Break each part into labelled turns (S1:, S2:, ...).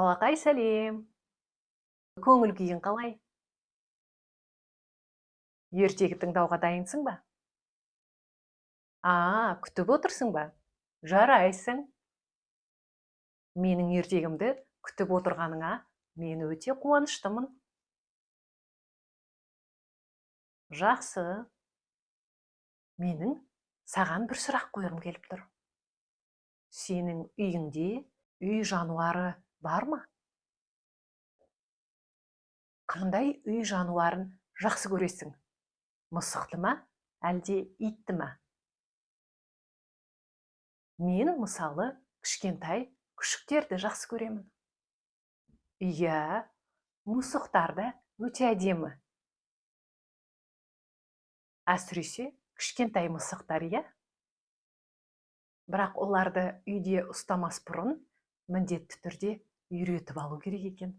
S1: Балақай, сәлем! Көңіл күйің қалай? Ертегі тыңдауға дайынсың ба? А, күтіп отырсың ба? Жарайсың. Менің ертегімді күтіп отырғаныңа мен өте қуаныштымын. Жақсы. Менің саған бір сұрақ қойғым келіп тұр. Сенің үйіңде үй жануары бар ма? Қандай үй жануарын жақсы көресің? Мысықты ма, әлде итті ма? Мен, мысалы, кішкентай күшіктерді жақсы көремін. Иә, мысықтар да өте әдемі. Әсіресе кішкентай мысықтар, иә? Бірақ оларды үйде ұстамас бұрын міндетті түрде үйретіп алу керек екен.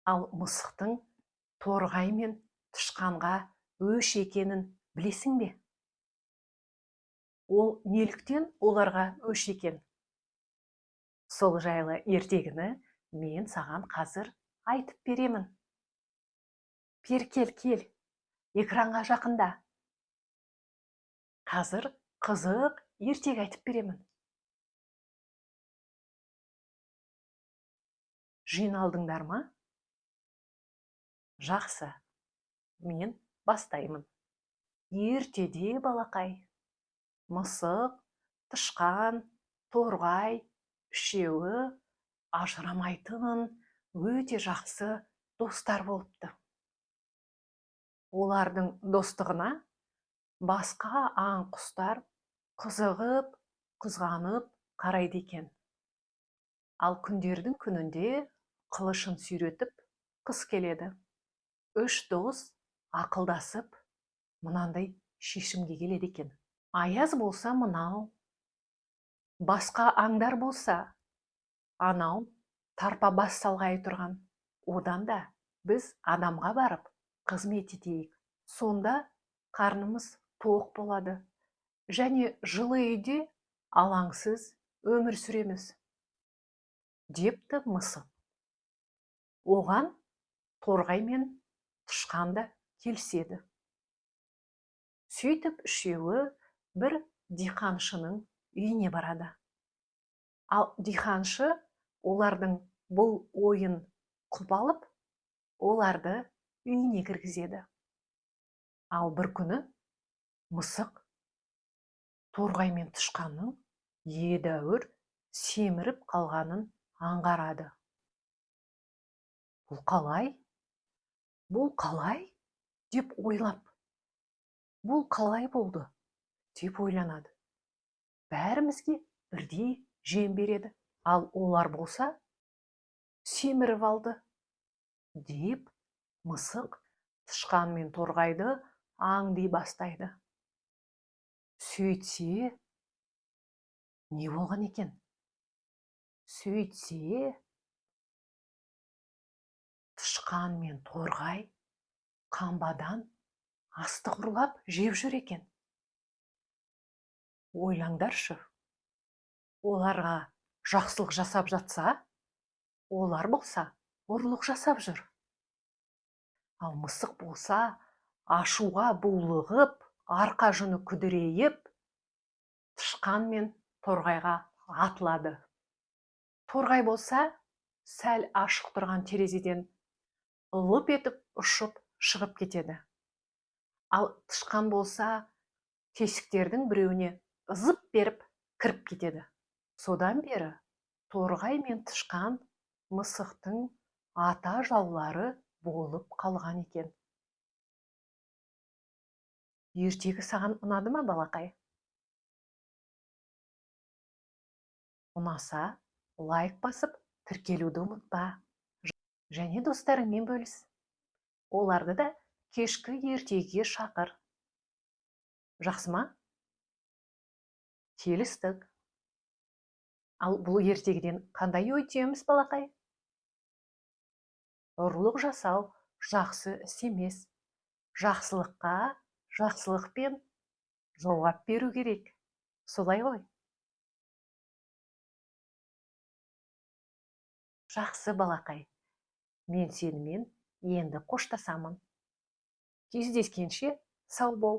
S1: Ал мысықтың торғай мен тышқанға өш екенін білесің бе? Ол неліктен оларға өш екен? Сол жайлы ертегіні мен саған қазір айтып беремін. Бері кел, кел, экранға жақында. Қазір қызық ертегі айтып беремін. Жиналдыңдар ма? Жақсы, мен бастаймын. Ертеде, балақай, мысық, тышқан, торғай үшеуі ажырамайтын өте жақсы достар болыпты. Олардың достығына басқа аң құстар қызығып, қызғанып қарайды екен. Ал күндердің күнінде қылышын сүйретіп қыс келеді. Үш дос ақылдасып мынандай шешімге келеді екен. Аяз болса мынау, басқа аңдар болса анау тарпа бас салғайы тұрған. Одан да біз адамға барып қызмет етейік. Сонда қарнымыз тоқ болады және жылы үйде алаңсыз өмір сүреміз, депті мысық. Оған торғай мен тышқан да келіседі. Сөйтіп үшеуі бір диқаншының үйіне барады. Ал диқаншы олардың бұл ойын құп алып, оларды үйіне кіргізеді. Ал бір күні мысық торғай мен тышқанның едәуір семіріп қалғанын аңғарады. Бұл қалай? Бұл қалай? Деп ойлап, бұл қалай болды? Деп ойланады. Бәрімізге бірдей жем береді, ал олар болса семіріп алды, деп мысық тышқан мен торғайды аңди бастайды. Сөйтсе, не болған екен? Сөйтсе, тышқан мен торғай қамбадан астық ұрлап жеп жүр екен. Ойлаңдаршы, оларға жақсылық жасап жатса, олар болса ұрлық жасап жүр. Ал мысық болса ашуға булығып, арқа жүні күдірейіп, тышқан мен торғайға атылады. Торғай болса сәл ашық тұрған терезеден лып етіп ұшып шығып кетеді. Ал тышқан болса тесіктердің біреуіне зып беріп кіріп кетеді. Содан бері торғай мен тышқан мысықтың ата жаулары болып қалған екен. Ертегі саған ұнады ма, балақай? Ұнаса, лайк басып, тіркелуді ұмытпа. Және достарыңмен бөліс. Оларды да кешкі ертегіге шақыр. Жақсы ма? Келістік. Ал бұл ертегіден қандай ой түйеміз, балақай? Ұрлық жасау жақсы іс емес. Жақсылыққа жақсылықпен жауап беру керек. Солай ғой? Жақсы, балақай, мен сенімен енді қоштасамын. Кездескенше сау бол.